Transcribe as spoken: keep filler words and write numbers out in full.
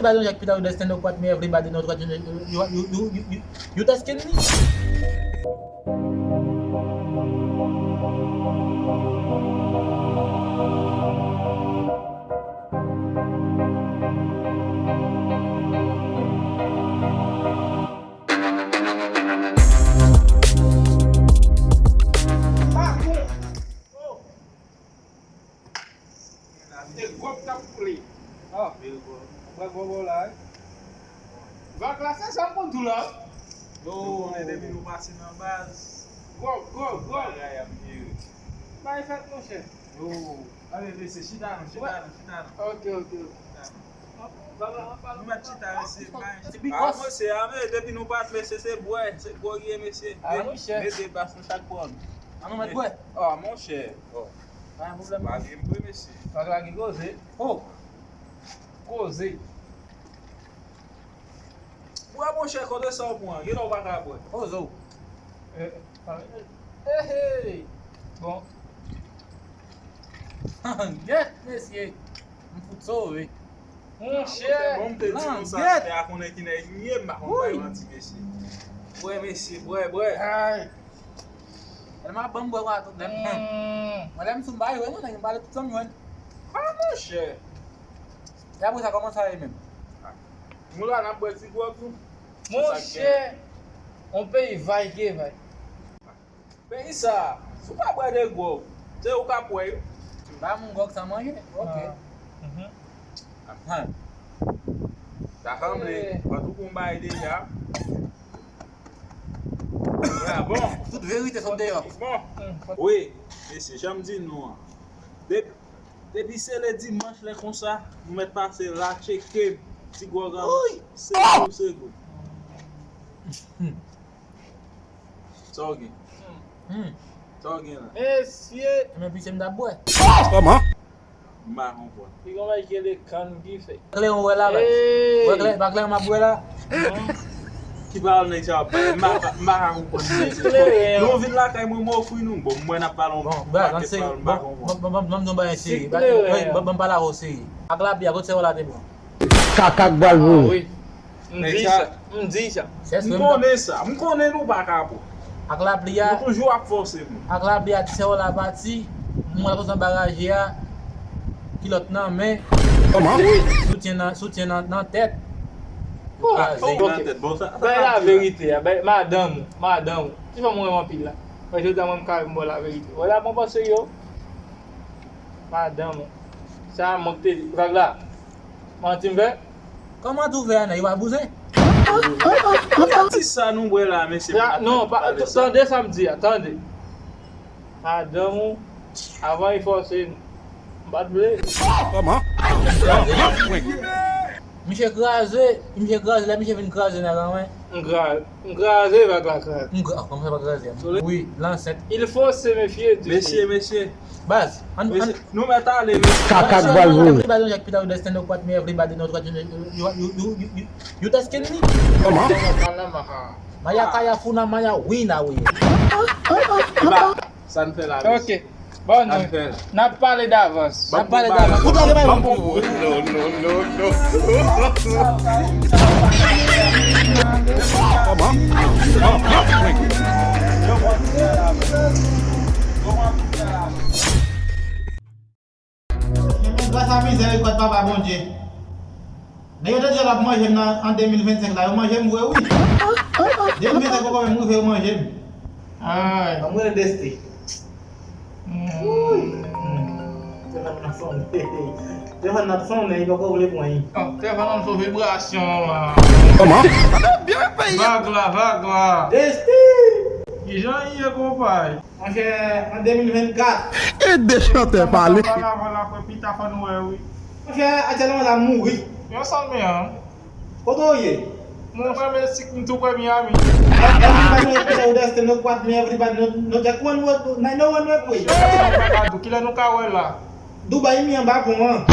Everybody don't like Peter Destin, no, what me, everybody not what you, you, you, you, you, you, you testing me? E gwòp k ap koule. Ah, mwen gwòp la, wi. Vag la, se sa m konn tou la. Yo, nou konnen depi nou pase nan baz. Gwòp, gwòp, gwòp. Bagay ap vire. Bay fèt, monchè. Yo, ale, mesye, chita non, chita non, chita non. Ok, ok, ok. Chita non. Nou mèt chita, mesye. Ti bigòs. Ah, mesye, ah, men depi nou pa t, mesye, se bwè, se bwè ye, mesye. Ah, monchè. Mete bas nou chak pran. Ah, nou mèt bwè. Ah, monchè. Oh. Pa gen pwoblèm. Pa gen bwè, mesye. Vag la gen koze. Oh. Koze. Bwè, monchè, kote sa w pran? Gen lè w pa ka bwè. Koze w. Eh, eh, eh. Bon. Gèt, mesye. M fout sove. Monchè. Bon, m te di konsa, se a konnen ki nèg m ye, m pa konn bay manti, mesye. Bwè, mesye, bwè, bwè. Ay. Tèlman ap ban m bwè konsa tout lè. Mwen, lè m sou m bay, wè, mwen, nèg m pale tout sa m jwenn. Ah, monchè. E apre sa, kòman sa ye menm? Nou la, n ap bwè ti gwòg nou. Monchè, on peyi vay ke vay. Peyi sa, si w pa bwè de gwòg, se ou k ap wè yo. Ba moun gwòg san manje, ok. Ah, mhm. Ahan. Sa sanble, eh, an tou konbay deja. Ah, bon. Tout verite sot deyò. Bon. Wi, mesye, jan m di nou an. Depi, depi se le dimanch lè konsa, nou mèt pase la, tcheke ti gwòg an. Wi. Sego, sego. Sa w gen? Hmm. Sa w gen la? Mesye! Ebyen, pise m t ap bwè. Kòman? M pa konprann. Li gon bagay ki rele kann ki fè. Kleren w wè la, baz. Hey! Wè kleren, pa kleren m ap bwè la? Non. Ki pawòl nèg sa ap bay? M pa, m pa ka konprann. Si kleren. Nou vin lakay mwen, m ofri nou. Bon, mwen n ap pale yon pakèt pawòl, m pa konprann. Bon, ban m di yon bagay serye. Ban m pale avè w serye. Ak lapli a, kot sè w la te pran? Kaka k pral voye. M di sa, m di sa. M konnen sa, m konnen nou pa ka bon. Ak lapli a, nou toujou ap fòse moun. Ak lapli a, ti sè w la pati, m wè l konsa baraje a, kilòt nan men. Kòman? Soutyen nan, soutyen nan, nan tèt. Bon, kraze. Ok. Nan tèt, bon, sa, sa bay laverite a, bay madanm ou, madanm ou. Ti fanm ou renmen anpil la. Mwen jodi a mwen m ka, m ba w laverite. Wè la, mwen panse yo. Madanm ou. Sa mwen te di, vag la. Manti m fè? Kòman tou fè a, nèg yo pa bouzen? Ti sa nou bwè la, mesye. Non, pa, tande sa m di a, tande. Madanm ou, avan li fòse nou. M pa t vle. Kòman? Misye kraze, misye kraze, lè misye vin kraze nèg an, wi. M kraze, m kraze, vag la kraze. M kraze, kòman sa pa kraze? Wi, l ansent. Il faut se méfier de... Mesye, mesye. Baz, ann, ann. Nou mèt ale, mesye. Kaka k pral voye. Everybody don't like Peter Destin, no, what me, everybody not what you, you, you testing me? Kòman? Maya kaya funa maya wina we. Sa n fè la, mesye. Ok. Bon, nou, n ap pale davans. N ap pale davans. Ou ta gen bagay pou ou. No, no, no, no. Kòman? Men, men, gras a mizè e kòd Papa Bondye. Nèg yo te di yo t ap manje m nan, an de mil vennsenk la, yo manje m vre wi. De mil vennsenk poko menm rive, yo manje m. Ay. Ban m rele Desti. Wouy. Telefòn nan sonnen. Telefòn nan sonnen, li poko vle pran li. Oh, telefòn nan sou vibrasyon la. Kòman? Vag la, vag la. Desti! Kijan l ye, konpay? Monchè, an de mil vennkat. Ede chantè pale. Pale avan l apre pita fò n wè wi. Monchè, Atyèl Lamanda mouri. Yo sanm men an. Kote w ye? Mwen menm si m tou pre Miami. Everybody know Peter Destin, no, what me, everybody know, no, just one word, no, no one word, wi. Kilè nou ka wè la? Dubai, mi anba pon an.